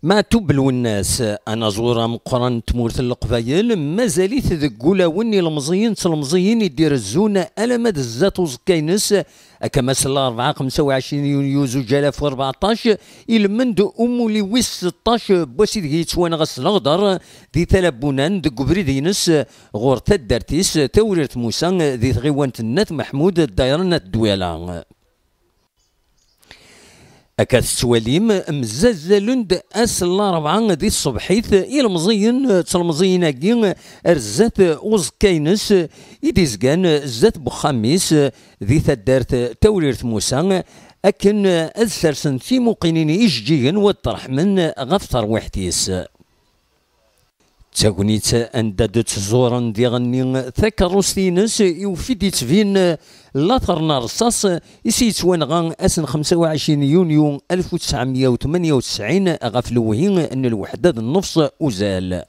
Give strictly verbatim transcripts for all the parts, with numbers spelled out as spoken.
Maɛtub Lwennas, anaẓur ameqqran n tmurt n Leqbayel, mazal-it deg wulawen n ilemẓiyen d tlemẓiyin i d-irezzun alamma d zdat uẓekka-ines, akka ma s larebɛa xemsa u ɛecrin yunyu zuǧ alaf u rbeɛṭac, ilmend umuli wis seṭṭac n wass ideg yettwanɣa s leɣder di Tala Bunan deg ubrid-ines ɣur taddart-is Tawrirt Musa di tɣiwant n At Meḥmud, ddayra n At Dwala. Akka tettwalim, mzazzalen-d ass n larebɛa di tṣebḥit ilemẓiyen d tlemẓiyin-agi ar zdat uẓekka-ines i d-izgan zdat n wexxam-is di taddart Tawrirt Musa, akken ad sersen timuqinin ijeǧǧigen u ad ṭṭerḥmen ɣef terwiḥt-is. D tagnit anda d-ttẓuren diɣenni takeṛṛust-ines, iwef-id yettbin later n rrṣaṣ i s-yettwanɣa ass n xemsa u ɛecrin yunyu alef u tesɛemya u tmenya u tesɛin ɣef lewhi n lweḥda d nnefṣ uzal. D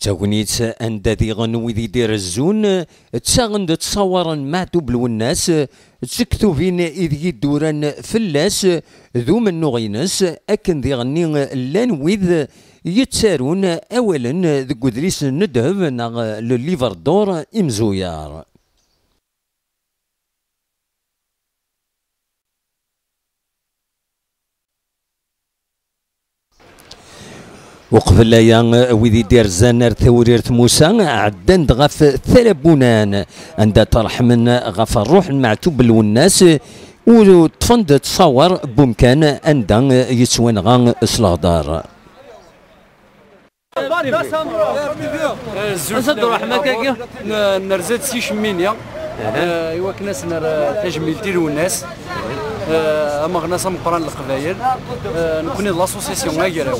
tagnit anda diɣen wid i d-irezzun ttaɣen-d ttṣawaren Maɛtub Lwennas d tektubin ideg i d-uran fell-as d umennuɣ-ines, akken diɣenni llan wid yettarun awalen deg udlis n ddheb neɣ le livre d'or imzuyaṛ. Uqbel aya, wid i d-irzan ar Tawrirt Musa ɛeddan-d ɣef Tala Bunan, anda ṭerḥmen ɣef ṛṛuḥ n Maɛtub Lwennas, u ṭṭfen-d ttṣawar n wemkan anda yettwanɣa s leɣder. Azul. Ass-a d ṛṛeḥma-agi. N-, nerza-d s icemmi-nni, eh, i wakken ad s-nerr, eh, tajmilt i Lwennas, eh, ameɣnas ameqqran n Leqbayel. Eh, nekkni d l'association Agraw.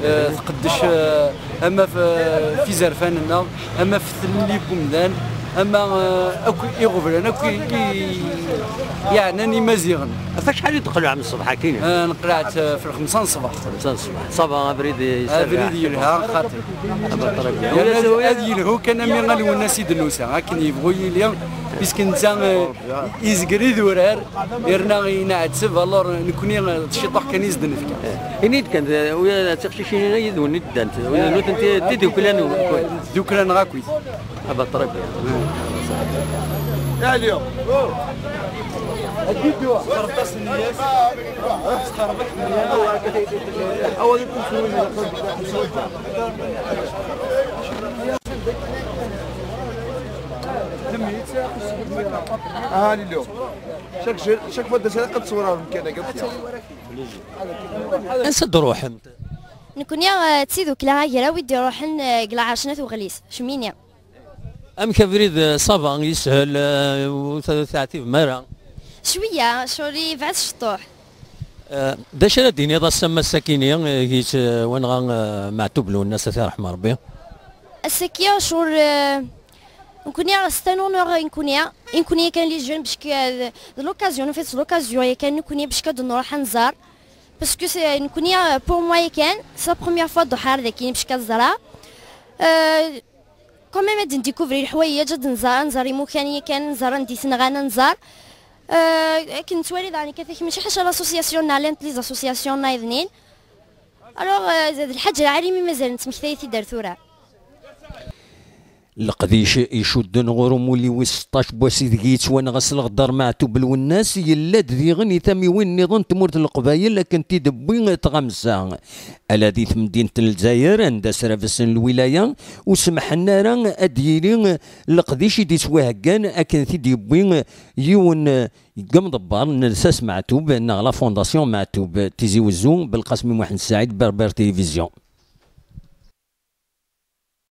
Eh, tqeddec, eh, ama f-, f izerfan-nneɣ, ama f tlelli n wemdan, ama, eh, akk iɣeblan, akk i, i, yeɛnan Imaziɣen. Ɣef acḥal i d-teqleɛem ṣṣbeḥ-agi? Eh, neqleɛ-d, eh, f lxemsa n ṣṣbeḥ. Xemsa n ṣṣbeḥ. Ça va, abrid yelha? Abrid yelha, xaṭi. Ah bah, très bien. Ad, ad yelhu kan ami a Lwennas i d-nusa, akken yebɣu yili, puisque netta, eh, yezger idurar, yerna yenɛetteb, alors nekkni, eh, d ciṭuḥ kan i s-d-nefka. Ini-d kan, d, wi, d tiqcicin-ina yid-wen i d-ddant, wi d nutenti d tidukla-nwen? Dukla-nneɣ akkit. Ah bah, très bien. Ah, Lilo. Chaque jour, chaque fois, d ass-a ad ttewreɣ lemkan-agi akk. Ansa d-ruḥemt? Nekkni, eh, d tidukla Agraw i d-iruḥen, eh, deg lɛerc n At Weɣlis, cmini. Amek abrid, eh, ça va, yeshel, eh, ur t-, teɛtibem ara? Cwiya, ccɣel yebɛed ciṭuḥ. Eh, d acu ara d-tiniḍ ass-a, ma ass-akini, eh, i yettwanɣa, eh, Maɛtub Lwennas, ad t-yerḥem Rebbi? Ass-agi, ccɣel, eh, nekkni, c'est un honneur i nekkni, i nekkni kan les jeunes, parce que, eh, d l'occasion, en fait, c'est l'occasion, yakan nekkni, parce que ad nruḥ ad nẓer, parce que c'est, nekkni, eh, pour moi yakan, c'est la première fois d-ruḥeɣ ar daki, parce que ad ẓreɣ. Eh, Quand même, ad ndécouvrir leḥwayeǧ, ad nẓer, ad nẓer imukan yakan, ad nẓer anda i ten-nɣan, ad nẓer. Euh, akken nettwali daɣen kan takmact, ḥaca l'association-nneɣ, llant les associations-nniḍen. Alors, euh, d lḥaǧa lɛali mi mazal nettmektay-it-id ar tura. Leqdic icudden ɣur umulli wis seṭṭac n wass ideg yettwanɣa s leɣder Maɛtub Lwennas, yella-d diɣen i tamiwin nniḍen n tmurt n Leqbayel akken t-id-tewwi tɣamsa. Ala di temdint n Lezzayer, anda srabsen lwilaya, ur semḥen ara ad d-yili leqdic i d-ittwaheggan akken t-id-yewwi yiwen deg imḍebber n Lsas Meɛtub neɣ la Fondation Meɛtub. Tizi Wezzu, Belqasem Muḥend Saɛid, Berbère Télévision.